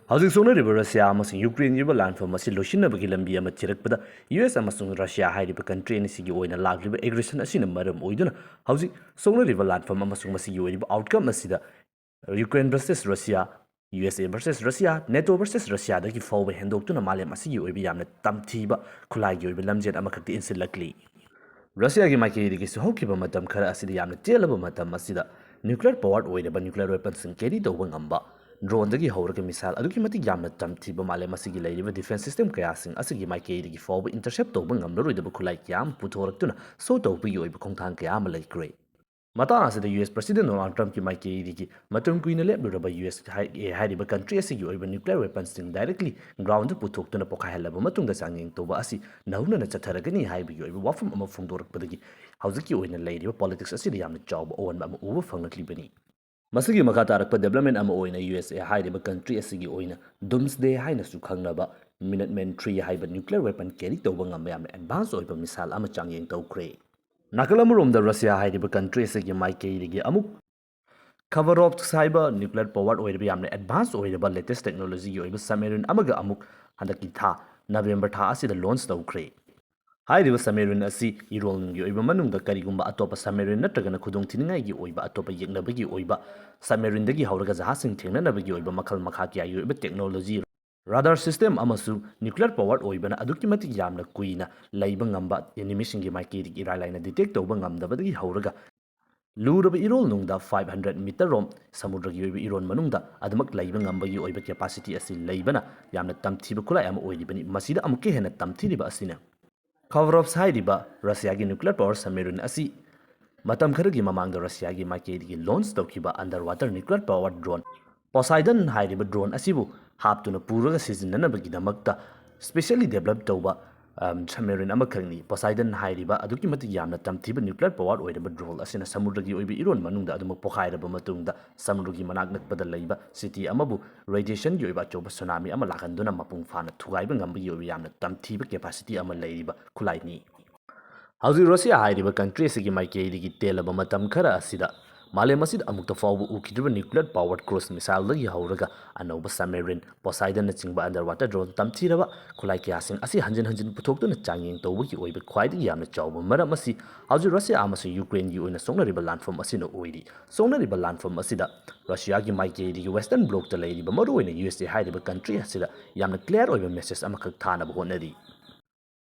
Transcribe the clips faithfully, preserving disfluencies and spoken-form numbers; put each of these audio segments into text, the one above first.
ꯍꯧꯖꯤꯛ ꯁꯣꯛꯅꯔꯤꯕ ꯔꯁꯤꯌꯥ ꯑꯃꯁꯨꯡ ꯌꯨꯀ꯭ꯔꯦꯟꯒꯤ ꯑꯣꯏꯕ ꯂꯥꯟꯐꯝ ꯑꯁꯤ ꯂꯣꯏꯁꯤꯟꯅꯕꯒꯤ ꯂꯝꯕꯤ ꯑꯃ ꯊꯤꯔꯛꯄꯗ ꯌꯨ ꯑꯦꯁ ꯑꯃꯁꯨꯡ ꯔꯁꯤꯌꯥ ꯍꯥꯏꯔꯤꯕ ꯀꯟꯇ꯭ꯔꯤ ꯑꯅꯤꯁꯤꯒꯤ ꯑꯣꯏꯅ ꯂꯥꯛꯂꯤꯕ ꯑꯦꯒ꯭ꯔꯦꯁꯟ ꯑꯁꯤꯅ ꯃꯔꯝ ꯑꯣꯏꯗꯨꯅ ꯍꯧꯖꯤꯛ ꯁꯣꯛꯅꯔꯤꯕ ꯂꯥꯟꯐꯝ ꯑꯃꯁꯨꯡ ꯃꯁꯤꯒꯤ ꯑꯣꯏꯔꯤꯕ ꯑꯥꯎꯠꯀꯝ ꯑꯁꯤꯗ Ukraine versus Russia, U S A versus Russia, NATO versus ꯔꯁꯤꯌꯥꯗꯒꯤ ꯐꯥꯎꯕ ꯍꯦꯟꯗꯣꯛꯇꯨꯅ ꯃꯥꯂꯦꯝ ꯑꯁꯤꯒꯤ ꯑꯣꯏꯕ ꯌꯥꯝꯅ ꯇꯝꯊꯤꯕ ꯈꯨꯠꯂꯥꯏꯒꯤ ꯑꯣꯏꯕ ꯂꯝꯖꯦꯜ ꯑꯃꯈꯛꯇꯤ ꯏꯟꯁꯤꯜꯂꯛꯂꯤ꯫ ꯔꯁꯤꯌꯥꯒꯤ ꯃꯥꯏꯀꯩꯗꯒꯤꯁꯨ ꯍꯧꯈꯤꯕ ꯃꯇꯝ ꯈꯔ ꯑꯁꯤꯗ ꯌꯥꯝꯅ ꯇꯦꯜꯂꯕ ꯃꯇꯝ ꯑꯁꯤꯗ ꯅ꯭ꯌꯨꯀ꯭ꯂꯤꯌꯔ ꯄꯥꯋꯔ ꯑꯣꯏꯔꯕ ꯅ꯭ꯌꯨꯀ꯭ꯂꯤꯌꯔ ꯋꯦꯄꯟꯁꯤꯡ ꯀꯦꯔꯤ ꯇꯧꯕ ꯉꯝꯕ, ꯗ꯭ꯔꯣꯟꯗꯒꯤ ꯍꯧꯔꯒ ꯃꯤꯁꯥꯏꯜ ꯑꯗꯨꯛꯀꯤ ꯃꯇꯤꯛ ꯌꯥꯝꯅ ꯇꯝꯊꯤꯕ ꯃꯥꯂꯦꯝ ꯑꯁꯤꯒꯤ ꯂꯩꯔꯤꯕ ꯗꯤꯐꯦꯟꯁ ꯁꯤꯁꯇꯦꯝ ꯀꯌꯥꯁꯤꯡ ꯑꯁꯤꯒꯤ ꯃꯥꯏꯀꯩꯗꯒꯤ ꯐꯥꯎꯕ ꯏꯟꯇꯔꯁꯦꯞ ꯇꯧꯕ ꯉꯝꯂꯔꯣꯏꯗꯕ ꯈꯨꯠꯂꯥꯏ ꯀꯌꯥ ꯑꯃ ꯄꯨꯊꯣꯔꯛꯇꯨꯅ ꯁꯣ ꯇꯧꯕꯒꯤ ꯑꯣꯏꯕ ꯈꯣꯡꯊꯥꯡ ꯀꯌꯥ ꯑꯃ ꯂꯩꯈ꯭ꯔꯦ꯫ ꯃꯇꯥꯡ ꯑꯁꯤꯗ ꯌꯨ ꯑꯦꯁ ꯄ꯭ꯔꯁꯤꯗꯦꯟ ꯗꯣꯅꯥꯜꯗ ꯇ꯭ꯔꯝꯞꯀꯤ ꯃꯥꯏꯀꯩꯗꯒꯤ ꯃꯇꯝ ꯀꯨꯏꯅ ꯂꯦꯞꯂꯨꯔꯕ ꯌꯨ ꯑꯦꯁ ꯍꯥꯏ-, ꯑꯦ ꯍꯥꯏꯔꯤꯕ ꯀꯟꯇ꯭ꯔꯤ ꯑꯁꯤꯒꯤ ꯑꯣꯏꯕ ꯅ꯭ꯌꯨꯀ꯭ꯂꯤꯌꯔ ꯋꯦꯄꯟꯁꯤꯡ ꯗꯥꯏꯔꯦꯛꯂꯤ ꯒ꯭ꯔꯥꯎꯟꯗ ꯄꯨꯊꯣꯛꯇꯨꯅ ꯄꯣꯈꯥꯏꯍꯜꯂꯕ ꯃꯇꯨꯡꯗ ꯆꯥꯡꯌꯦꯡ ꯇꯧꯕ ꯑꯁꯤ ꯅꯧꯅꯅ ꯆꯠꯊꯔꯒꯅꯤ ꯍꯥꯏꯕꯒꯤ ꯑꯣꯏꯕ ꯋꯥꯐꯝ ꯑꯃ ꯐꯣꯡꯗꯣꯔꯛꯄꯗꯒꯤ ꯍꯧꯖꯤꯛꯀꯤ ꯑꯣꯏꯅ ꯂꯩꯔꯤꯕ ꯄꯣꯂꯤꯇꯤꯛꯁ ꯑꯁꯤꯗ ꯌꯥꯝꯅ ꯆꯥꯎꯕ ꯑꯑꯣꯟꯕ ꯑꯃ ꯎꯕ ꯐꯪꯂꯛꯂꯤꯕꯅꯤ꯫ ꯃꯁꯤꯒꯤ ꯃꯈꯥ ꯇꯥꯔꯛꯄ ꯗꯦꯕꯂꯞꯃꯦꯟ ꯑꯃ ꯑꯣꯏꯅ ꯌꯨ ꯑꯦꯁ ꯑꯦ ꯍꯥꯏꯔꯤꯕ ꯀꯟꯇ꯭ꯔꯤ ꯑꯁꯤꯒꯤ ꯑꯣꯏꯅ ꯗꯨꯝꯁꯗꯦ ꯍꯥꯏꯅꯁꯨ ꯈꯪꯅꯕ ꯃꯤꯅꯠꯃꯦꯟ ꯊ꯭ꯔꯤ ꯍꯥꯏꯕ ꯅ꯭ꯌꯨꯀ꯭ꯂꯤꯌꯔ ꯋꯦꯄꯟ ꯀꯦꯔꯤ ꯇꯧꯕ ꯉꯝꯕ ꯌꯥꯝꯅ ꯑꯦꯗꯚꯥꯟꯁ ꯑꯣꯏꯕ ꯃꯤꯁꯥꯏꯜ ꯑꯃ ꯆꯥꯡꯌꯦꯡ ꯇꯧꯈ꯭ꯔꯦ꯫ ꯅꯥꯀꯜ ꯑꯃꯔꯣꯝꯗ ꯔꯁꯤꯌꯥ ꯍꯥꯏꯔꯤꯕ ꯀꯟꯇ꯭ꯔꯤ ꯑꯁꯤꯒꯤ ꯃꯥꯏꯀꯩꯗꯒꯤ ꯑꯃꯨꯛ ꯈꯕꯔꯣꯚꯁ ꯍꯥꯏꯕ ꯅ꯭ꯌꯨꯀ꯭ꯂꯤꯌꯔ ꯄꯥꯋꯔ ꯑꯣꯏꯔꯤꯕ ꯌꯥꯝꯅ ꯑꯦꯗꯚꯥꯟꯁ ꯑꯣꯏꯔꯕ ꯂꯦꯇꯦꯁ ꯇꯦꯛꯅꯣꯂꯣꯖꯤꯒꯤ ꯑꯣꯏꯕ ꯁꯕꯃꯦꯔꯤꯟ ꯑꯃꯒ ꯑꯃꯨꯛ ꯍꯟꯗꯛꯀꯤ ꯊꯥ ꯅꯕꯦꯝꯕꯔ ꯊꯥ ꯑꯁꯤꯗ ꯂꯣꯟꯆ ꯇꯧꯈ꯭ꯔꯦ꯫ ꯍꯥꯏꯔꯤꯕ ꯁꯕꯃꯦꯔꯤꯟ ꯑꯁꯤ ꯏꯔꯣꯜꯒꯤ ꯑꯣꯏꯕ ꯃꯅꯨꯡꯗ ꯀꯔꯤꯒꯨꯝꯕ ꯑꯇꯣꯞꯄ ꯁꯕꯃꯦꯔꯤꯟ ꯅꯠꯇ꯭ꯔꯒꯅ ꯈꯨꯗꯣꯡꯊꯤꯅꯤꯡꯉꯥꯏꯒꯤ ꯑꯣꯏꯕ ꯑꯇꯣꯞꯄ ꯌꯦꯛꯅꯕꯒꯤ ꯑꯣꯏꯕ ꯁꯕꯃꯦꯔꯤꯟꯗꯒꯤ ꯍꯧꯔꯒ ꯖꯍꯥꯖꯁꯤꯡ ꯊꯦꯡꯅꯅꯕꯒꯤ ꯑꯣꯏꯕ ꯃꯈꯜ ꯃꯈꯥ ꯀꯌꯥꯒꯤ ꯑꯣꯏꯕ ꯇꯦꯛꯅꯣꯂꯣꯖꯤ, ꯔꯥꯗꯥꯔ ꯁꯤꯁꯇꯦꯝ ꯑꯃꯁꯨꯡ ꯅ꯭ꯌꯨꯀ꯭ꯂꯤꯌꯔ ꯄꯥꯋꯔ ꯑꯣꯏꯕꯅ ꯑꯗꯨꯛꯀꯤ ꯃꯇꯤꯛ ꯌꯥꯝꯅ ꯀꯨꯏꯅ ꯂꯩꯕ ꯉꯝꯕ, ꯑꯦꯅꯤꯃꯤꯁꯤꯡꯒꯤ ꯃꯥꯏꯀꯩꯗꯒꯤ ꯏꯔꯥꯏ ꯂꯥꯏꯅ ꯗꯤꯇꯦꯛ ꯇꯧꯕ ꯉꯝꯗꯕꯗꯒꯤ ꯍꯧꯔꯒ ꯂꯨꯔꯕ ꯏꯔꯣꯜ ꯅꯨꯡꯗ ꯐꯥꯏꯚ ꯍꯟꯗ꯭ꯔꯦꯠ ꯃꯤꯇꯔ ꯔꯣꯝ ꯁꯃꯨꯗ꯭ꯔꯒꯤ ꯑꯣꯏꯕ ꯏꯔꯣꯟ ꯃꯅꯨꯡꯗ ꯑꯗꯨꯃꯛ ꯂꯩꯕ ꯉꯝꯕꯒꯤ ꯑꯣꯏꯕ ꯀꯦꯄꯥꯁꯤꯇꯤ ꯑꯁꯤ ꯂꯩꯕꯅ ꯌꯥꯝꯅ ꯇꯝꯊꯤꯕ ꯈꯨꯠꯂꯥꯏ ꯑꯃ ꯑꯣꯏꯔꯤꯕꯅꯤ꯫ ꯃꯁꯤꯗ ꯑꯃꯨꯛꯀ ꯍꯦꯟꯅ ꯇꯝꯊꯤꯔꯤꯕ ꯑꯁꯤꯅ ꯈꯕꯔꯣꯚꯁ ꯍꯥꯏꯔꯤꯕ ꯔꯁꯤꯌꯥꯒꯤ ꯅ꯭ꯌꯨꯀ꯭ꯂꯤꯌꯔ ꯄꯥꯋꯔ ꯁꯕꯃꯦꯔꯤꯟ ꯑꯁꯤ ꯃꯇꯝ ꯈꯔꯒꯤ ꯃꯃꯥꯡꯗ ꯔꯁꯤꯌꯥꯒꯤ ꯃꯥꯏꯀꯩꯗꯒꯤ ꯂꯣꯟꯆ ꯇꯧꯈꯤꯕ under water nuclear power drone Poseidon ꯍꯥꯏꯔꯤꯕ ꯗ꯭ꯔꯣꯟ ꯑꯁꯤꯕꯨ ꯍꯥꯞꯇꯨꯅ ꯄꯨꯔꯒ ꯁꯤꯖꯤꯟꯅꯅꯕꯒꯤꯗꯃꯛꯇ ꯁ꯭ꯄꯦꯁꯤꯌꯦꯜꯂꯤ ꯗꯦꯕꯂꯞ ꯇꯧꯕ, ꯑꯝ, ꯁꯕꯃꯦꯔꯤꯟ ꯑꯃꯈꯛꯅꯤ꯫ ꯄꯣꯁꯥꯏꯗꯟ ꯍꯥꯏꯔꯤꯕ ꯑꯗꯨꯛꯀꯤ ꯃꯇꯤꯛ ꯌꯥꯝꯅ ꯇꯝꯊꯤꯕ ꯅ꯭ꯌꯨꯀ꯭ꯂꯤꯌꯔ ꯄꯥꯋꯔ ꯑꯣꯏꯔꯕ ꯗ꯭ꯔꯣꯟ ꯑꯁꯤꯅ ꯁꯃꯨꯗ꯭ꯔꯒꯤ ꯑꯣꯏꯕ ꯏꯔꯣꯟ ꯃꯅꯨꯡꯗ ꯑꯗꯨꯃꯛ ꯄꯣꯈꯥꯏꯔꯕ ꯃꯇꯨꯡꯗ ꯁꯃꯨꯗ꯭ꯔꯒꯤ ꯃꯅꯥꯛ ꯅꯛꯄꯗ ꯂꯩꯕ ꯁꯤꯇꯤ ꯑꯃꯕꯨ ꯔꯦꯗꯤꯌꯦꯁꯟꯒꯤ ꯑꯣꯏꯕ ꯑꯆꯧꯕ ꯁꯨꯅꯥꯃꯤ ꯑꯃ ꯂꯥꯛꯍꯟꯗꯨꯅ ꯃꯄꯨꯡ ꯐꯥꯅ ꯊꯨꯒꯥꯏꯕ ꯉꯝꯕꯒꯤ ꯑꯣꯏꯕ ꯌꯥꯝꯅ ꯇꯝꯊꯤꯕ ꯀꯦꯄꯥꯁꯤꯇꯤ ꯑꯃ ꯂꯩꯔꯤꯕ ꯈꯨꯠꯂꯥꯏꯅꯤ꯫ ꯍꯧꯖꯤꯛ ꯔꯁꯤꯌꯥ ꯍꯥꯏꯔꯤꯕ ꯀꯟꯇ꯭ꯔꯤ ꯑꯁꯤꯒꯤ ꯃꯥꯏꯀꯩꯗꯒꯤ ꯇꯦꯜꯂꯕ ꯃꯇꯝ ꯈꯔ ꯑꯁꯤꯗ ꯃꯥꯂꯦꯝ ꯑꯁꯤꯗ ꯑꯃꯨꯛꯇ ꯐꯥꯎꯕ ꯎꯈꯤꯗ꯭ꯔꯤꯕ nuclear powered cruise missileꯗꯒꯤ ꯍꯧꯔꯒ ꯑꯅꯧꯕ submarine, Poseidonꯅꯆꯤꯡꯕ underwater drone ꯇꯝꯊꯤꯔꯕ ꯈꯨꯠꯂꯥꯏ ꯀꯌꯥꯁꯤꯡ ꯑꯁꯤ ꯍꯟꯖꯤꯟ ꯍꯟꯖꯤꯟ ꯄꯨꯊꯣꯛꯇꯨꯅ ꯆꯥꯡꯌꯦꯡ ꯇꯧꯕꯒꯤ ꯑꯣꯏꯕ ꯈ꯭ꯋꯥꯏꯗꯒꯤ ꯌꯥꯝꯅ ꯆꯥꯎꯕ ꯃꯔꯝ ꯑꯁꯤ ꯍꯧꯖꯤꯛ ꯔꯁꯤꯌꯥ ꯑꯃꯁꯨꯡ ꯌꯨꯀ꯭ꯔꯦꯟꯒꯤ ꯑꯣꯏꯅ ꯁꯣꯛꯅꯔꯤꯕ ꯂꯥꯟꯐꯝ ꯑꯁꯤꯅ ꯑꯣꯏꯔꯤ꯫ ꯁꯣꯛꯅꯔꯤꯕ ꯂꯥꯟꯐꯝ ꯑꯁꯤꯗ ꯔꯁꯤꯌꯥꯒꯤ ꯃꯥꯏꯀꯩꯗꯒꯤ Western blockꯇ ꯂꯩꯔꯤꯕ ꯃꯔꯨꯑꯣꯏꯅ U S A ꯍꯥꯏꯔꯤꯕ country ꯑꯁꯤꯗ ꯌꯥꯝꯅ clear ꯑꯣꯏꯕ message ꯑꯃꯈꯛ ꯊꯥꯅꯕ ꯍꯣꯠꯅꯔꯤ꯫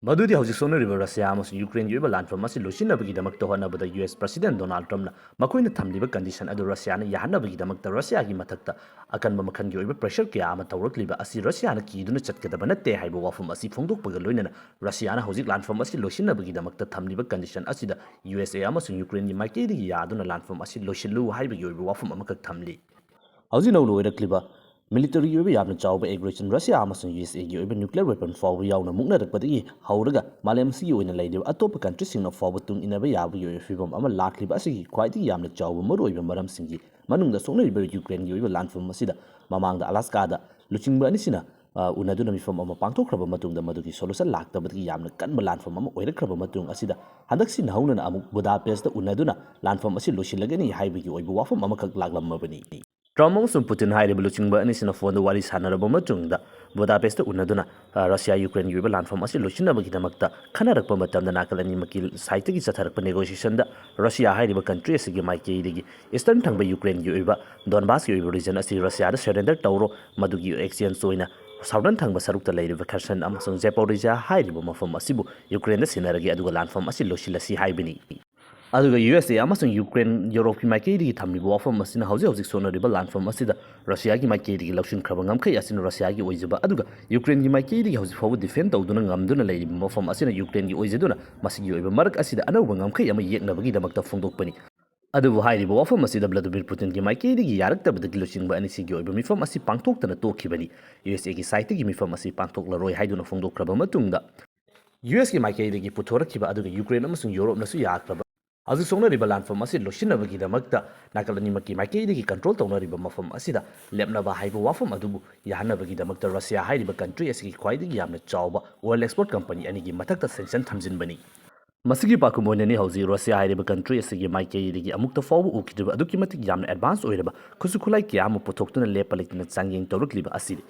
ꯃꯗꯨꯗꯤ ꯍꯧꯖꯤꯛ ꯁꯣꯛꯅꯔꯤꯕ ꯔꯁꯤꯌꯥ ꯑꯃꯁꯨꯡ ꯌꯨꯀ꯭ꯔꯦꯟꯒꯤ ꯑꯣꯏꯕ ꯂꯥꯟꯐꯝ ꯑꯁꯤ ꯂꯣꯏꯁꯤꯟꯅꯕꯒꯤꯗꯃꯛꯇ ꯍꯣꯠꯅꯕꯗ U S President Donald Trumpꯅ ꯃꯈꯣꯏꯅ ꯊꯝꯂꯤꯕ condition ꯑꯗꯨ ꯔꯁꯤꯌꯥꯅ ꯌꯥꯍꯟꯅꯕꯒꯤꯗꯃꯛꯇ ꯔꯁꯤꯌꯥꯒꯤ ꯃꯊꯛꯇ ꯑꯀꯟꯕ ꯃꯈꯜꯒꯤ ꯑꯣꯏꯕ pressure ꯀꯌꯥ ꯑꯃ ꯇꯧꯔꯛꯂꯤꯕ ꯑꯁꯤ ꯔꯁꯤꯌꯥꯅ ꯀꯤꯗꯨꯅ ꯆꯠꯀꯗꯕ ꯅꯠꯇꯦ ꯍꯥꯏꯕ ꯋꯥꯐꯝ ꯑꯁꯤ ꯐꯣꯡꯗꯣꯛꯄꯒ ꯂꯣꯏꯅꯅ ꯔꯁꯤꯌꯥꯅ ꯍꯧꯖꯤꯛ ꯂꯥꯟꯐꯝ ꯑꯁꯤ ꯂꯣꯏꯁꯤꯟꯅꯕꯒꯤꯗꯃꯛꯇ ꯊꯝꯂꯤꯕ condition ꯑꯁꯤꯗ U S A ꯑꯃꯁꯨꯡ ꯌꯨꯀ꯭ꯔꯦꯟꯒꯤ ꯃꯥꯏꯀꯩꯗꯒꯤ ꯌꯥꯗꯨꯅ ꯂꯥꯟꯐꯝ ꯑꯁꯤ ꯂꯣꯏꯁꯤꯜꯂꯨ ꯍꯥꯏꯕꯒꯤ ꯑꯣꯏꯕ ꯋꯥꯐꯝ ꯑꯃꯈꯛ ꯊꯝꯂꯤ꯫ ꯍꯧꯖꯤꯛ ꯅꯧꯅ ꯑꯣꯏꯔꯛꯂꯤꯕ militaryꯒꯤ ꯑꯣꯏꯕ ꯌꯥꯝꯅ ꯆꯥꯎꯕ aggression ꯔꯁꯤꯌꯥ ꯑꯃꯁꯨꯡ U S Aꯒꯤ ꯑꯣꯏꯕ nuclear weapon ꯐꯥꯎꯕ ꯌꯥꯎꯅ ꯃꯨꯛꯅꯔꯛꯄꯗꯒꯤ ꯍꯧꯔꯒ ꯃꯥꯂꯦꯝ ꯑꯁꯤꯒꯤ ꯑꯣꯏꯅ ꯂꯩꯔꯤꯕ ꯑꯇꯣꯞꯄ countryꯁꯤꯡꯅ ꯐꯥꯎꯕ ꯇꯨꯡ ꯏꯟꯅꯕ ꯌꯥꯕꯒꯤ ꯑꯣꯏꯕ ꯐꯤꯕꯝ ꯑꯃ ꯂꯥꯛꯂꯤꯕ ꯑꯁꯤꯒꯤ ꯈ꯭ꯋꯥꯏꯗꯒꯤ ꯌꯥꯝꯅ ꯆꯥꯎꯕ ꯃꯔꯨꯑꯣꯏꯕ ꯃꯔꯝꯁꯤꯡꯒꯤ ꯃꯅꯨꯡꯗ ꯁꯣꯛꯅꯔꯤꯕ ꯌꯨꯀ꯭ꯔꯦꯟꯒꯤ ꯑꯣꯏꯕ ꯂꯥꯟꯐꯝ ꯑꯁꯤꯗ ꯃꯃꯥꯡꯗ Alaskaꯗ ꯂꯨꯆꯤꯡꯕ ꯑꯅꯤꯁꯤꯅ, ꯑ, ꯎꯅꯗꯨꯅ ꯃꯤꯐꯝ ꯑꯃ ꯄꯥꯡꯊꯣꯛꯈ꯭ꯔꯕ ꯃꯇꯨꯡꯗ ꯃꯗꯨꯒꯤ solution ꯂꯥꯛꯇꯕꯗꯒꯤ ꯌꯥꯝꯅ ꯀꯟꯕ ꯂꯥꯟꯐꯝ ꯑꯃ ꯑꯣꯏꯔꯛꯈ꯭ꯔꯕ ꯃꯇꯨꯡ ꯑꯁꯤꯗ ꯍꯟꯗꯛ ꯁꯤꯟ ꯍꯧꯅꯅ ꯑꯃꯨꯛ ꯕꯨꯗꯥꯄꯦꯁꯇ ꯎꯅꯗꯨꯅ ꯂꯥꯟꯐꯝ ꯑꯁꯤ ꯂꯣꯏꯁꯤꯜꯂꯒꯅꯤ ꯍꯥꯏꯕꯒꯤ ꯑꯣꯏꯕ ꯋꯥꯐꯝ ꯑꯃꯈꯛ ꯂꯥꯛꯂꯝꯃꯕꯅꯤ꯫ ꯇ꯭ꯔꯝꯞ ꯑꯃꯁꯨꯡ ꯄꯨꯇꯤꯟ ꯍꯥꯏꯔꯤꯕ ꯂꯨꯆꯤꯡꯕ ꯑꯅꯤꯁꯤꯅ ꯐꯣꯟꯗ ꯋꯥꯔꯤ ꯁꯥꯟꯅꯔꯕ ꯃꯇꯨꯡꯗ ꯕꯨꯗꯥꯄꯦꯁꯇ ꯎꯅꯗꯨꯅ, ꯑ, ꯔꯁꯤꯌꯥ ꯌꯨꯀ꯭ꯔꯦꯟꯒꯤ ꯑꯣꯏꯕ ꯂꯥꯟꯐꯝ ꯑꯁꯤ ꯂꯣꯏꯁꯤꯟꯅꯕꯒꯤꯗꯃꯛꯇ ꯈꯟꯅꯔꯛꯄ ꯃꯇꯝꯗ ꯅꯥꯀꯜ ꯑꯅꯤꯃꯛꯀꯤ sideꯇꯒꯤ ꯆꯠꯊꯔꯛꯄ negotiationꯗ ꯔꯁꯤꯌꯥ ꯍꯥꯏꯔꯤꯕ country ꯑꯁꯤꯒꯤ ꯃꯥꯏꯀꯩꯗꯒꯤ eastern ꯊꯪꯕ ꯌꯨꯀ꯭ꯔꯦꯟꯒꯤ ꯑꯣꯏꯕ ꯗꯣꯟꯕꯥꯁꯀꯤ ꯑꯣꯏꯕ region ꯑꯁꯤ ꯔꯁꯤꯌꯥꯗ surrender ꯇꯧꯔꯣ, ꯃꯗꯨꯒꯤ exchange ꯑꯣꯏꯅ southern ꯊꯪꯕ ꯁꯔꯨꯛꯇ ꯂꯩꯔꯤꯕ Kherson ꯑꯃꯁꯨꯡ Zaporizhzhia ꯍꯥꯏꯔꯤꯕ ꯃꯐꯝ ꯑꯁꯤꯕꯨ ꯌꯨꯀ꯭ꯔꯦꯟꯗ ꯁꯤꯟꯅꯔꯒꯦ, ꯑꯗꯨꯒ ꯂꯥꯟꯐꯝ ꯑꯁꯤ ꯂꯣꯏꯁꯤꯜꯂꯁꯤ ꯍꯥꯏꯕꯅꯤ꯫ ꯑꯗꯨꯒ U S A ꯑꯃꯁꯨꯡ ꯌꯨꯀ꯭ꯔꯦꯟ, ꯌꯨꯔꯣꯞꯀꯤ ꯃꯥꯏꯀꯩꯗꯒꯤ ꯊꯝꯂꯤꯕ ꯋꯥꯐꯝ ꯑꯁꯤꯅ ꯍꯧꯖꯤꯛ ꯍꯧꯖꯤꯛ ꯁꯣꯛꯅꯔꯤꯕ ꯂꯥꯟꯐꯝ ꯑꯁꯤꯗ ꯔꯁꯤꯌꯥꯒꯤ ꯃꯥꯏꯀꯩꯗꯒꯤ ꯂꯧꯁꯤꯟꯈ꯭ꯔꯕ ꯉꯝꯈꯩ ꯑꯁꯤꯅ ꯔꯁꯤꯌꯥꯒꯤ ꯑꯣꯏꯖꯕ, ꯑꯗꯨꯒ ꯌꯨꯀ꯭ꯔꯦꯟꯒꯤ ꯃꯥꯏꯀꯩꯗꯒꯤ ꯍꯧꯖꯤꯛ ꯐꯥꯎꯕ defend ꯇꯧꯗꯨꯅ ꯉꯝꯗꯨꯅ ꯂꯩꯔꯤꯕ ꯃꯐꯝ ꯑꯁꯤꯅ ꯌꯨꯀ꯭ꯔꯦꯟꯒꯤ ꯑꯣꯏꯖꯗꯨꯅ ꯃꯁꯤꯒꯤ ꯑꯣꯏꯕ ꯃꯔꯛ ꯑꯁꯤꯗ ꯑꯅꯧꯕ ꯉꯝꯈꯩ ꯑꯃ ꯌꯦꯛꯅꯕꯒꯤꯗꯃꯛꯇ ꯐꯣꯡꯗꯣꯛꯄꯅꯤ꯫ ꯑꯗꯨꯕꯨ ꯍꯥꯏꯔꯤꯕ ꯋꯥꯐꯝ ꯑꯁꯤꯗ ꯚ꯭ꯂꯥꯗꯤꯃꯤꯔ ꯄꯨꯇꯤꯟꯒꯤ ꯃꯥꯏꯀꯩꯗꯒꯤ ꯌꯥꯔꯛꯇꯕꯗꯒꯤ ꯂꯨꯆꯤꯡꯕ ꯑꯅꯤꯁꯤꯒꯤ ꯑꯣꯏꯕ ꯃꯤꯐꯝ ꯑꯁꯤ ꯄꯥꯡꯊꯣꯛꯇꯅ ꯇꯣꯛꯈꯤꯕꯅꯤ꯫ U S Aꯒꯤ sideꯇꯒꯤ ꯃꯤꯐꯝ ꯑꯁꯤ ꯄꯥꯡꯊꯣꯛꯂꯔꯣꯏ ꯍꯥꯏꯗꯨꯅ ꯐꯣꯡꯗꯣꯛꯈ꯭ꯔꯕ ꯃꯇꯨꯡꯗ, U Sꯀꯤ ꯃꯥꯏꯀꯩꯗꯒꯤ ꯄꯨꯊꯣꯔꯛꯈꯤꯕ ꯑꯗꯨꯒ ꯌꯨꯀ꯭ꯔꯦꯟ ꯑꯃꯁꯨꯡ ꯌꯨꯔꯣꯞꯅꯁꯨ ꯌꯥꯈ꯭ꯔꯕ ꯍꯧꯖꯤꯛ ꯁꯣꯛꯅꯔꯤꯕ ꯂꯥꯟꯐꯝ ꯑꯁꯤ ꯂꯣꯏꯁꯤꯟꯅꯕꯒꯤꯗꯃꯛꯇ ꯅꯥꯀꯜ ꯑꯅꯤꯃꯛꯀꯤ ꯃꯥꯏꯀꯩꯗꯒꯤ control ꯇꯧꯅꯔꯤꯕ ꯃꯐꯝ ꯑꯁꯤꯗ ꯂꯦꯞꯅꯕ ꯍꯥꯏꯕ ꯋꯥꯐꯝ ꯑꯗꯨꯕꯨ ꯌꯥꯍꯟꯅꯕꯒꯤꯗꯃꯛꯇ ꯔꯁꯤꯌꯥ ꯍꯥꯏꯔꯤꯕ country ꯑꯁꯤꯒꯤ ꯈ꯭ꯋꯥꯏꯗꯒꯤ ꯌꯥꯝꯅ ꯆꯥꯎꯕ oil export company ꯑꯅꯤꯒꯤ ꯃꯊꯛꯇ sanction ꯊꯝꯖꯤꯟꯕꯅꯤ꯫ ꯃꯁꯤꯒꯤ ꯄꯥꯎꯈꯨꯝ ꯑꯣꯏꯅꯅꯤ ꯍꯧꯖꯤꯛ ꯔꯁꯤꯌꯥ ꯍꯥꯏꯔꯤꯕ ꯀꯟꯇ꯭ꯔꯤ ꯑꯁꯤꯒꯤ ꯃꯥꯏꯀꯩꯗꯒꯤ ꯑꯃꯨꯛꯇ ꯐꯥꯎꯕ ꯎꯈꯤꯗ꯭ꯔꯤꯕ ꯑꯗꯨꯛꯀꯤ ꯃꯇꯤꯛ ꯌꯥꯝꯅ ꯑꯦꯗꯚꯥꯟꯁ ꯑꯣꯏꯔꯕ ꯈꯨꯠꯁꯨ ꯈꯨꯠꯂꯥꯏ ꯀꯌꯥ ꯑꯃ ꯄꯨꯊꯣꯛꯇꯨꯅ ꯂꯦꯞꯄ ꯂꯩꯇꯅ ꯆꯥꯡꯌꯦꯡ ꯇꯧꯔꯛꯂꯤꯕ ꯑꯁꯤꯅꯤ꯫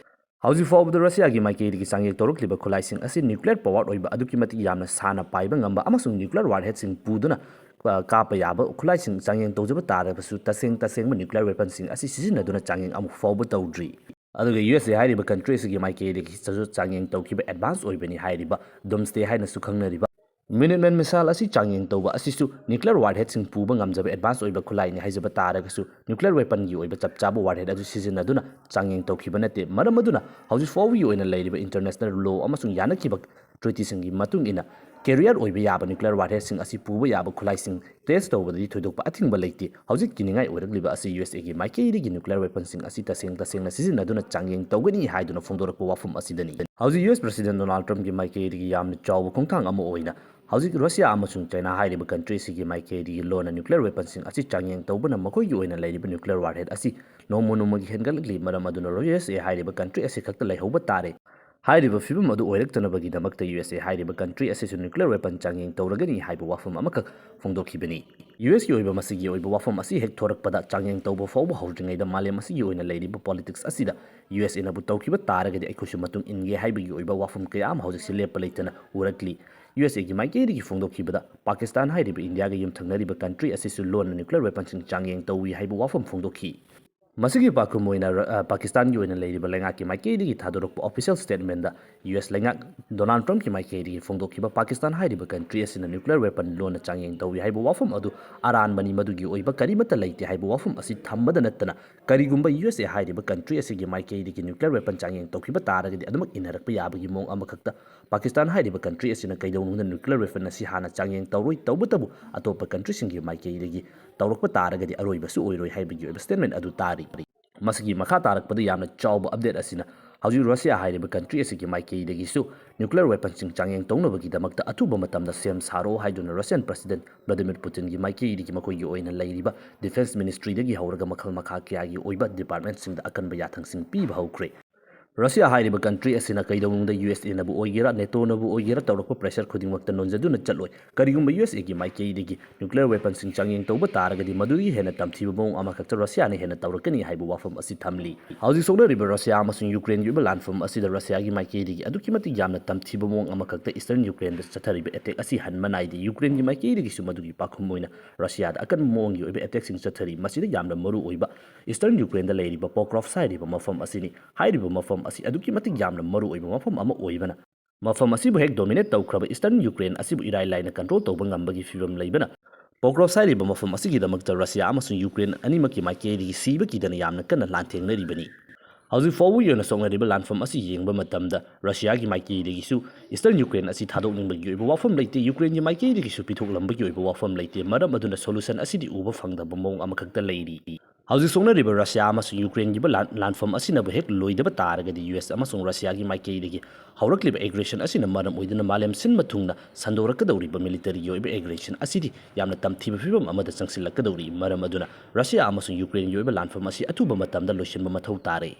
ꯍꯧꯖꯤꯛ ꯐꯥꯎꯕꯗ ꯔꯁꯤꯌꯥꯒꯤ ꯃꯥꯏꯀꯩꯗꯒꯤ ꯆꯥꯡꯌꯦꯡ ꯇꯧꯔꯛꯂꯤꯕ ꯈꯨꯠꯂꯥꯏꯁꯤꯡ ꯑꯁꯤ ꯅ꯭ꯌꯨꯀ꯭ꯂꯤꯌꯔ ꯄꯥꯋꯔ ꯑꯣꯏꯕ ꯑꯗꯨꯛꯀꯤ ꯃꯇꯤꯛ ꯌꯥꯝꯅ ꯁꯥꯅ ꯄꯥꯏꯕ ꯉꯝꯕ ꯑꯃꯁꯨꯡ ꯅ꯭ꯌꯨꯀ꯭ꯂꯤꯌꯔ ꯋꯥꯔꯍꯦꯗꯁꯤꯡ ꯄꯨꯗꯨꯅ, ꯑ, ꯀꯥꯞꯄ ꯌꯥꯕ ꯈꯨꯠꯂꯥꯏꯁꯤꯡ ꯆꯥꯡꯌꯦꯡ ꯇꯧꯖꯕ ꯇꯥꯔꯕꯁꯨ ꯇꯁꯦꯡ ꯇꯁꯦꯡꯕ ꯅ꯭ꯌꯨꯀ꯭ꯂꯤꯌꯔ ꯋꯦꯄꯟꯁꯤꯡ ꯑꯁꯤ ꯁꯤꯖꯤꯟꯅꯗꯨꯅ ꯆꯥꯡꯌꯦꯡ ꯑꯃꯨꯛ ꯐꯥꯎꯕ ꯇꯧꯗ꯭ꯔꯤ꯫ ꯑꯗꯨꯒ ꯌꯨ ꯑꯦꯁ ꯑꯦ ꯍꯥꯏꯔꯤꯕ ꯀꯟꯇ꯭ꯔꯤ ꯑꯁꯤꯒꯤ ꯃꯥꯏꯀꯩꯗꯒꯤꯁꯨ ꯆꯥꯡꯌꯦꯡ ꯇꯧꯈꯤꯕ ꯑꯦꯗꯚꯥꯟꯁ ꯑꯣꯏꯕꯅꯤ ꯍꯥꯏꯔꯤꯕ ꯗꯨꯝꯁꯗꯦ ꯍꯥꯏꯅꯁꯨ ꯈꯪꯅꯔꯤꯕ ꯃꯤꯅꯤꯠꯃꯦꯟ ꯃꯤꯁꯥꯏꯜ ꯑꯁꯤ ꯆꯥꯡꯌꯦꯡ ꯇꯧꯕ ꯑꯁꯤꯁꯨ ꯅ꯭ꯌꯨꯀ꯭ꯂꯤꯌꯔ ꯋꯥꯔꯍꯦꯗꯁꯤꯡ ꯄꯨꯕ ꯉꯝꯖꯕ ꯑꯦꯗꯚꯥꯟꯁ ꯑꯣꯏꯕ ꯈꯨꯠꯂꯥꯏꯅꯤ ꯍꯥꯏꯖꯕ ꯇꯥꯔꯒꯁꯨ ꯅ꯭ꯌꯨꯀ꯭ꯂꯤꯌꯔ ꯋꯦꯄꯟꯒꯤ ꯑꯣꯏꯕ ꯆꯞ ꯆꯥꯕ ꯋꯥꯔꯍꯦꯗ ꯑꯗꯨ ꯁꯤꯖꯤꯟꯅꯗꯨꯅ ꯆꯥꯡꯌꯦꯡ ꯇꯧꯈꯤꯕ ꯅꯠꯇꯦ꯫ ꯃꯔꯝ ꯑꯗꯨꯅ ꯍꯧꯖꯤꯛ ꯐꯥꯎꯕꯒꯤ ꯑꯣꯏꯅ ꯂꯩꯔꯤꯕ ꯏꯟꯇꯔꯅꯦꯁꯅꯦꯜ ꯂꯣ ꯑꯃꯁꯨꯡ ꯌꯥꯅꯈꯤꯕ ꯇ꯭ꯔꯤꯇꯤꯁꯤꯡꯒꯤ ꯃꯇꯨꯡ ꯏꯟꯅ ꯀꯦꯔꯤꯌꯔ ꯑꯣꯏꯕ ꯌꯥꯕ ꯅ꯭ꯌꯨꯀ꯭ꯂꯤꯌꯔ ꯋꯥꯔꯍꯦꯗꯁꯤꯡ ꯑꯁꯤ ꯄꯨꯕ ꯌꯥꯕ ꯈꯨꯠꯂꯥꯏꯁꯤꯡ ꯇꯦꯁ ꯇꯧꯕꯗꯗꯤ ꯊꯣꯏꯗꯣꯛꯄ ꯑꯊꯤꯡꯕ ꯂꯩꯇꯦ꯫ ꯍꯧꯖꯤꯛ ꯀꯤꯅꯤꯡꯉꯥꯏ ꯑꯣꯏꯔꯛꯂꯤꯕ ꯑꯁꯤ ꯌꯨ ꯑꯦꯁ ꯑꯦꯒꯤ ꯃꯥꯏꯀꯩꯗꯒꯤ ꯅ꯭ꯌꯨꯀ꯭ꯂꯤꯌꯔ ꯋꯦꯄꯟꯁꯤꯡ ꯑꯁꯤ ꯇꯁꯦꯡ ꯇꯁꯦꯡꯅ ꯁꯤꯖꯤꯟꯅꯗꯨꯅ ꯆꯥꯡꯌꯦꯡ ꯇꯧꯒꯅꯤ ꯍꯥꯏꯗꯨꯅ ꯐꯣꯡꯗꯣꯔꯛꯄ ꯋꯥꯐꯝ ꯑꯁꯤꯗꯅꯤ꯫ ꯍꯧꯖꯤꯛ ꯌꯨ ꯑꯦꯁ ꯄ꯭ꯔꯁꯤꯗꯦꯟ ꯗꯣꯅꯥꯜꯗ ꯇ꯭ꯔꯝꯞꯀꯤ ꯃꯥꯏꯀꯩꯗꯒꯤ ꯌꯥꯝꯅ ꯆꯥꯎꯕ ꯈꯣꯡꯊꯥꯡ ꯑꯃ ꯑꯣꯏꯅ ꯍꯧꯖꯤꯛ ꯔꯁꯤꯌꯥ ꯑꯃꯁꯨꯡ ꯆꯥꯏꯅꯥ ꯍꯥꯏꯔꯤꯕ ꯀꯟꯇ꯭ꯔꯤ ꯑꯁꯤꯒꯤ ꯃꯥꯏꯀꯩꯗꯒꯤ ꯂꯣꯟꯅ ꯅ꯭ꯌꯨꯀ꯭ꯂꯤꯌꯔ ꯋꯦꯄꯟꯁꯤꯡ ꯑꯁꯤ ꯆꯥꯡꯌꯦꯡ ꯇꯧꯕꯅ ꯃꯈꯣꯏꯒꯤ ꯑꯣꯏꯅ ꯂꯩꯔꯤꯕ ꯅ꯭ꯌꯨꯀ꯭ꯂꯤꯌꯔ ꯋꯥꯔꯍꯦꯗ ꯑꯁꯤ ꯅꯣꯡꯃ ꯅꯣꯡꯃꯒꯤ ꯍꯦꯟꯒꯠꯂꯛꯂꯤ꯫ ꯃꯔꯝ ꯑꯗꯨꯅ ꯌꯨ ꯑꯦꯁ ꯑꯦ ꯍꯥꯏꯔꯤꯕ ꯀꯟꯇ꯭ꯔꯤ ꯑꯁꯤ ꯈꯛꯇ ꯂꯩꯍꯧꯕ ꯇꯥꯔꯦ꯫ ꯍꯥꯏꯔꯤꯕ ꯐꯤꯕꯝ ꯑꯗꯨ ꯑꯣꯏꯔꯛꯇꯅꯕꯒꯤꯗꯃꯛꯇ ꯌꯨ ꯑꯦꯁ ꯑꯦ ꯍꯥꯏꯔꯤꯕ ꯀꯟꯇ꯭ꯔꯤ ꯑꯁꯤꯁꯨ ꯅ꯭ꯌꯨꯀ꯭ꯂꯤꯌꯔ ꯋꯦꯄꯟ ꯆꯥꯡꯌꯦꯡ ꯇꯧꯔꯒꯅꯤ ꯍꯥꯏꯕ ꯋꯥꯐꯝ ꯑꯃꯈꯛ ꯐꯣꯡꯗꯣꯛꯈꯤꯕꯅꯤ꯫ ꯌꯨ ꯑꯦꯁꯀꯤ ꯑꯣꯏꯕ ꯃꯁꯤꯒꯤ ꯑꯣꯏꯕ ꯋꯥꯐꯝ ꯑꯁꯤ ꯍꯦꯛ ꯊꯣꯔꯛꯄꯗ ꯆꯥꯡꯌꯦꯡ ꯇꯧꯕ ꯐꯥꯎꯕ ꯍꯧꯗ꯭ꯔꯤꯉꯩꯗ ꯃꯥꯂꯦꯝ ꯑꯁꯤꯒꯤ ꯑꯣꯏꯅ ꯂꯩꯔꯤꯕ ꯄꯣꯂꯤꯇꯤꯛꯁ ꯑꯁꯤꯗ ꯌꯨ ꯑꯦꯁ ꯑꯦꯅꯕꯨ ꯇꯧꯈꯤꯕ ꯇꯥꯔꯒꯗꯤ ꯑꯩꯈꯣꯏꯁꯨ ꯃꯇꯨꯡ ꯏꯟꯒꯦ ꯍꯥꯏꯕꯒꯤ ꯑꯣꯏꯕ ꯋꯥꯐꯝ ꯀꯌꯥ ꯑꯃ ꯍꯧꯖꯤꯛꯁꯤ ꯂꯦꯞꯄ ꯂꯩꯇꯅ ꯎꯔꯛꯂꯤ꯫ ꯌꯨ ꯑꯦꯁ ꯑꯦꯒꯤ ꯃꯥꯏꯀꯩꯗꯒꯤ ꯐꯣꯡꯗꯣꯛꯈꯤꯕꯗ ꯄꯥꯀꯤꯁꯇꯥꯟ ꯍꯥꯏꯔꯤꯕ ꯏꯟꯗꯤꯌꯥꯒ ꯌꯨꯝꯊꯪꯅꯔꯤꯕ ꯀꯟꯇ꯭ꯔꯤ ꯑꯁꯤꯁꯨ ꯂꯣꯟꯅ ꯅ꯭ꯌꯨꯀ꯭ꯂꯤꯌꯔ ꯋꯦꯄꯟꯁꯤꯡ ꯆꯥꯡꯌꯦꯡ ꯇꯧꯏ ꯍꯥꯏꯕ ꯋꯥꯐꯝ ꯐꯣꯡꯗꯣꯛꯈꯤ꯫ ꯃꯁꯤꯒꯤ ꯄꯥꯎꯈꯨꯝ ꯑꯣꯏꯅ ꯔ-, ꯑ, ꯄꯥꯀꯤꯁꯇꯥꯟꯒꯤ ꯑꯣꯏꯅ ꯂꯩꯔꯤꯕ ꯂꯩꯉꯥꯛꯀꯤ ꯃꯥꯏꯀꯩꯗꯒꯤ ꯊꯥꯗꯣꯔꯛꯄ ꯑꯣꯐꯤꯁꯤꯌꯦꯜ ꯁ꯭ꯇꯦꯠꯃꯦꯟꯗ ꯌꯨ ꯑꯦꯁ ꯂꯩꯉꯥꯛ ꯗꯣꯅꯥꯜꯗ ꯇ꯭ꯔꯝꯞꯀꯤ ꯃꯥꯏꯀꯩꯗꯒꯤ ꯐꯣꯡꯗꯣꯛꯈꯤꯕ ꯄꯥꯀꯤꯁꯇꯥꯟ ꯍꯥꯏꯔꯤꯕ ꯀꯟꯇ꯭ꯔꯤ ꯑꯁꯤꯅ ꯅ꯭ꯌꯨꯀ꯭ꯂꯤꯌꯔ ꯋꯦꯄꯟ ꯂꯣꯟꯅ ꯆꯥꯡꯌꯦꯡ ꯇꯧꯏ ꯍꯥꯏꯕ ꯋꯥꯐꯝ ꯑꯗꯨ ꯑꯔꯥꯟꯕꯅꯤ, ꯃꯗꯨꯒꯤ ꯑꯣꯏꯕ ꯀꯔꯤꯃꯠꯇ ꯂꯩꯇꯦ ꯍꯥꯏꯕ ꯋꯥꯐꯝ ꯑꯁꯤ ꯊꯝꯕꯗ ꯅꯠꯇꯅ ꯀꯔꯤꯒꯨꯝꯕ ꯌꯨ ꯑꯦꯁ ꯑꯦ ꯍꯥꯏꯔꯤꯕ ꯀꯟꯇ꯭ꯔꯤ ꯑꯁꯤꯒꯤ ꯃꯥꯏꯀꯩꯗꯒꯤ ꯅ꯭ꯌꯨꯀ꯭ꯂꯤꯌꯔ ꯋꯦꯄꯟ ꯆꯥꯡꯌꯦꯡ ꯇꯧꯈꯤꯕ ꯇꯥꯔꯒꯗꯤ ꯑꯗꯨꯃꯛ ꯏꯟꯅꯔꯛꯄ ꯌꯥꯕꯒꯤ ꯃꯑꯣꯡ ꯑꯃꯈꯛꯇ ꯄꯥꯀꯤꯁꯇꯥꯟ ꯍꯥꯏꯔꯤꯕ ꯀꯟꯇ꯭ꯔꯤ ꯑꯁꯤꯅ ꯀꯩꯗꯧꯅꯨꯡꯗ ꯅ꯭ꯌꯨꯀ꯭ꯂꯤꯌꯔ ꯋꯦꯄꯟ ꯑꯁꯤ ꯍꯥꯟꯅ ꯆꯥꯡꯌꯦꯡ ꯇꯧꯔꯣꯏ, ꯇꯧꯕꯇꯕꯨ ꯑꯇꯣꯞꯄ ꯀꯟꯇ꯭ꯔꯤꯁꯤꯡꯒꯤ ꯃꯥꯏꯀꯩꯗꯒꯤ ꯇꯧꯔꯛꯄ ꯇꯥꯔꯒꯗꯤ ꯑꯔꯣꯏꯕꯁꯨ ꯑꯣꯏꯔꯣꯏ ꯍꯥꯏꯕꯒꯤ ꯑꯣꯏꯕ ꯁ꯭ꯇꯦꯠꯃꯦꯟ ꯑꯗꯨ ꯇꯥꯔꯤ꯫ ꯃꯁꯤꯒꯤ ꯃꯈꯥ ꯇꯥꯔꯛꯄꯗ ꯌꯥꯝꯅ ꯆꯥꯎꯕ ꯑꯞꯗꯦꯠ ꯑꯁꯤꯅ ꯍꯧꯖꯤꯛ ꯔꯁꯤꯌꯥ ꯍꯥꯏꯔꯤꯕ ꯀꯟꯇ꯭ꯔꯤ ꯑꯁꯤꯒꯤ ꯃꯥꯏꯀꯩꯗꯒꯤꯁꯨ ꯅ꯭ꯌꯨꯀ꯭ꯂꯤꯌꯔ ꯋꯦꯄꯟꯁꯤꯡ ꯆꯥꯡꯌꯦꯡ ꯇꯧꯅꯕꯒꯤꯗꯃꯛꯇ ꯑꯊꯨꯕ ꯃꯇꯝꯗ ꯁꯦꯝ ꯁꯥꯔꯣ ꯍꯥꯏꯗꯨꯅ ꯔꯁꯤꯌꯟ ꯄ꯭ꯔꯁꯤꯗꯦꯟ ꯚ꯭ꯂꯥꯗꯤꯃꯤꯔ ꯄꯨꯇꯤꯟꯒꯤ ꯃꯥꯏꯀꯩꯗꯒꯤ ꯃꯈꯣꯏꯒꯤ ꯑꯣꯏꯅ ꯂꯩꯔꯤꯕ ꯗꯤꯐꯦꯟꯁ ꯃꯤꯅꯤꯁꯇ꯭ꯔꯤꯗꯒꯤ ꯍꯧꯔꯒ ꯃꯈꯜ ꯃꯈꯥ ꯀꯌꯥꯒꯤ ꯑꯣꯏꯕ ꯗꯤꯄꯥꯔꯠꯃꯦꯟꯠꯁꯤꯡꯗ ꯑꯀꯟꯕ ꯌꯥꯊꯪꯁꯤꯡ ꯄꯤꯕ ꯍꯧꯈ꯭ꯔꯦ꯫ ꯔꯁꯤꯌꯥ ꯍꯥꯏꯔꯤꯕ ꯀꯟꯇ꯭ꯔꯤ ꯑꯁꯤꯅ ꯀꯩꯗꯧꯅꯨꯡꯗ ꯌꯨ ꯑꯦꯁ ꯑꯦꯅꯕꯨ ꯑꯣꯏꯒꯦꯔꯥ, ꯅꯦꯇꯣꯅꯕꯨ ꯑꯣꯏꯒꯦꯔꯥ, ꯇꯧꯔꯛꯄ ꯄ꯭ꯔꯦꯁꯔ ꯈꯨꯗꯤꯡꯃꯛꯇ ꯅꯣꯟꯖꯗꯨꯅ ꯆꯠꯂꯣꯏ꯫ ꯀꯔꯤꯒꯨꯝꯕ ꯌꯨ ꯑꯦꯁ ꯑꯦꯒꯤ ꯃꯥꯏꯀꯩꯗꯒꯤ ꯅ꯭ꯌꯨꯀ꯭ꯂꯤꯌꯔ ꯋꯦꯄꯟꯁꯤꯡ ꯆꯥꯡꯌꯦꯡ ꯇꯧꯕ ꯇꯥꯔꯒꯗꯤ, ꯃꯗꯨꯗꯒꯤ ꯍꯦꯟꯅ ꯇꯝꯊꯤꯕ ꯃꯑꯣꯡ ꯑꯃꯈꯛꯇ ꯔꯁꯤꯌꯥꯅ ꯍꯦꯟꯅ ꯇꯧꯔꯛꯀꯅꯤ ꯍꯥꯏꯕ ꯋꯥꯐꯝ ꯑꯁꯤ ꯊꯝꯂꯤ꯫ ꯍꯧꯖꯤꯛ ꯁꯣꯛꯅꯔꯤꯕ ꯔꯁꯤꯌꯥ ꯑꯃꯁꯨꯡ ꯌꯨꯀ꯭ꯔꯦꯟꯒꯤ ꯑꯣꯏꯕ ꯂꯥꯟꯐꯝ ꯑꯁꯤꯗ ꯔꯁꯤꯌꯥꯒꯤ ꯃꯥꯏꯀꯩꯗꯒꯤ ꯑꯗꯨꯛꯀꯤ ꯃꯇꯤꯛ ꯌꯥꯝꯅ ꯇꯝꯊꯤꯕ ꯃꯑꯣꯡ ꯑꯃꯈꯛꯇ ꯏꯁꯇꯔꯟ ꯌꯨꯀ꯭ꯔꯦꯟꯗ ꯆꯠꯊꯔꯤꯕ ꯑꯦꯇꯦꯛ ꯑꯁꯤ ꯍꯟꯕ ꯅꯥꯏꯗꯦ꯫ ꯌꯨꯀ꯭ꯔꯦꯟꯒꯤ ꯃꯥꯏꯀꯩꯗꯒꯤꯁꯨ ꯃꯗꯨꯒꯤ ꯄꯥꯎꯈꯨꯝ ꯑꯣꯏꯅ ꯔꯁꯤꯌꯥꯗ ꯑꯀꯟꯕ ꯃꯑꯣꯡꯒꯤ ꯑꯣꯏꯕ ꯑꯦꯇꯦꯛꯁꯤꯡ ꯆꯠꯊꯔꯤ꯫ ꯃꯁꯤꯗ ꯌꯥꯝꯅ ꯃꯔꯨ ꯑꯣꯏꯕ ꯏꯁꯇꯔꯟ ꯌꯨꯀ꯭ꯔꯦꯟꯗ ꯂꯩꯔꯤꯕ ꯄꯣꯀ꯭ꯔꯣꯐꯁ ꯍꯥꯏꯔꯤꯕ ꯃꯐꯝ ꯑꯁꯤꯅꯤ꯫ ꯍꯥꯏꯔꯤꯕ ꯃꯐꯝ ꯑꯁꯤ ꯑꯗꯨꯛꯀꯤ ꯃꯇꯤꯛ ꯌꯥꯝꯅ ꯃꯔꯨ ꯑꯣꯏꯕ ꯃꯐꯝ ꯑꯃ ꯑꯣꯏꯕꯅ, ꯃꯐꯝ ꯑꯁꯤꯕꯨ ꯍꯦꯛ ꯗꯣꯃꯤꯅꯦꯠ ꯇꯧꯈ꯭ꯔꯕ ꯏꯁꯇꯔꯟ ꯌꯨꯀ꯭ꯔꯦꯟ ꯑꯁꯤꯕꯨ ꯏꯔꯥꯏ ꯂꯥꯏꯅ ꯀꯟꯇ꯭ꯔꯣꯜ ꯇꯧꯕ ꯉꯝꯕꯒꯤ ꯐꯤꯕꯝ ꯂꯩꯕꯅ, ꯄꯣꯀ꯭ꯔꯣꯐꯁ ꯍꯥꯏꯔꯤꯕ ꯃꯐꯝ ꯑꯁꯤꯒꯤꯗꯃꯛꯇ ꯔꯁꯤꯌꯥ ꯑꯃꯁꯨꯡ ꯌꯨꯀ꯭ꯔꯦꯟ ꯑꯅꯤꯃꯛꯀꯤ ꯃꯥꯏꯀꯩꯗꯒꯤ ꯁꯤꯕ ꯀꯤꯗꯅ ꯌꯥꯝꯅ ꯀꯟꯅ ꯂꯥꯟꯊꯦꯡꯅꯔꯤꯕꯅꯤ꯫ ꯍꯧꯖꯤꯛ ꯐꯥꯎꯕꯒꯤ ꯑꯣꯏꯅ ꯁꯣꯛꯅꯔꯤꯕ ꯂꯥꯟꯐꯝ ꯑꯁꯤ ꯌꯦꯡꯕ ꯃꯇꯝꯗ, ꯔꯁꯤꯌꯥꯒꯤ ꯃꯥꯏꯀꯩꯗꯒꯤꯁꯨ ꯏꯁꯇꯔꯟ ꯌꯨꯀ꯭ꯔꯦꯟ ꯑꯁꯤ ꯊꯥꯗꯣꯛꯅꯤꯡꯕꯒꯤ ꯑꯣꯏꯕ ꯋꯥꯐꯝ ꯂꯩꯇꯦ, ꯌꯨꯀ꯭ꯔꯦꯟꯒꯤ ꯃꯥꯏꯀꯩꯗꯒꯤꯁꯨ ꯄꯤꯊꯣꯛꯂꯝꯕꯒꯤ ꯑꯣꯏꯕ ꯋꯥꯐꯝ ꯂꯩꯇꯦ꯫ ꯃꯔꯝ ꯑꯗꯨꯅ ꯁꯣꯂꯨꯁꯟ ꯑꯁꯤꯗꯤ ꯎꯕ ꯐꯪꯗꯕ ꯃꯑꯣꯡ ꯑꯃꯈꯛꯇ ꯂꯩꯔꯤ꯫ ꯍꯧꯖꯤꯛ ꯁꯣꯛꯅꯔꯤꯕ ꯔꯁꯤꯌꯥ ꯑꯃꯁꯨꯡ ꯌꯨꯀ꯭ꯔꯦꯟꯒꯤ ꯂꯥꯟ-, ꯂꯥꯟꯐꯝ ꯑꯁꯤꯅꯕꯨ ꯍꯦꯛ ꯂꯣꯏꯗꯕ ꯇꯥꯔꯒꯗꯤ, ꯌꯨ ꯑꯦꯁ ꯑꯃꯁꯨꯡ ꯔꯁꯤꯌꯥꯒꯤ ꯃꯥꯏꯀꯩꯗꯒꯤ ꯍꯧꯔꯛꯂꯤꯕ ꯑꯦꯒ꯭ꯔꯦꯁꯟ ꯑꯁꯤꯅ ꯃꯔꯝ ꯑꯣꯏꯗꯨꯅ ꯃꯥꯂꯦꯝ ꯁꯤꯟꯕ ꯊꯨꯡꯅ ꯁꯟꯗꯣꯔꯛꯀꯗꯧꯔꯤꯕ ꯃꯤꯂꯤꯇꯔꯤꯒꯤ ꯑꯣꯏꯕ ꯑꯦꯒ꯭ꯔꯦꯁꯟ ꯑꯁꯤꯗꯤ ꯌꯥꯝꯅ ꯇꯝꯊꯤꯕ ꯐꯤꯕꯝ ꯑꯃꯗ ꯆꯪꯁꯤꯜꯂꯛꯀꯗꯧꯔꯤ꯫ ꯃꯔꯝ ꯑꯗꯨꯅ ꯔꯁꯤꯌꯥ ꯑꯃꯁꯨꯡ ꯌꯨꯀ꯭ꯔꯦꯟꯒꯤ ꯑꯣꯏꯕ ꯂꯥꯟꯐꯝ ꯑꯁꯤ ꯑꯊꯨꯕ ꯃꯇꯝꯗ ꯂꯣꯏꯁꯤꯟꯕ ꯃꯊꯧ ꯇꯥꯔꯦ꯫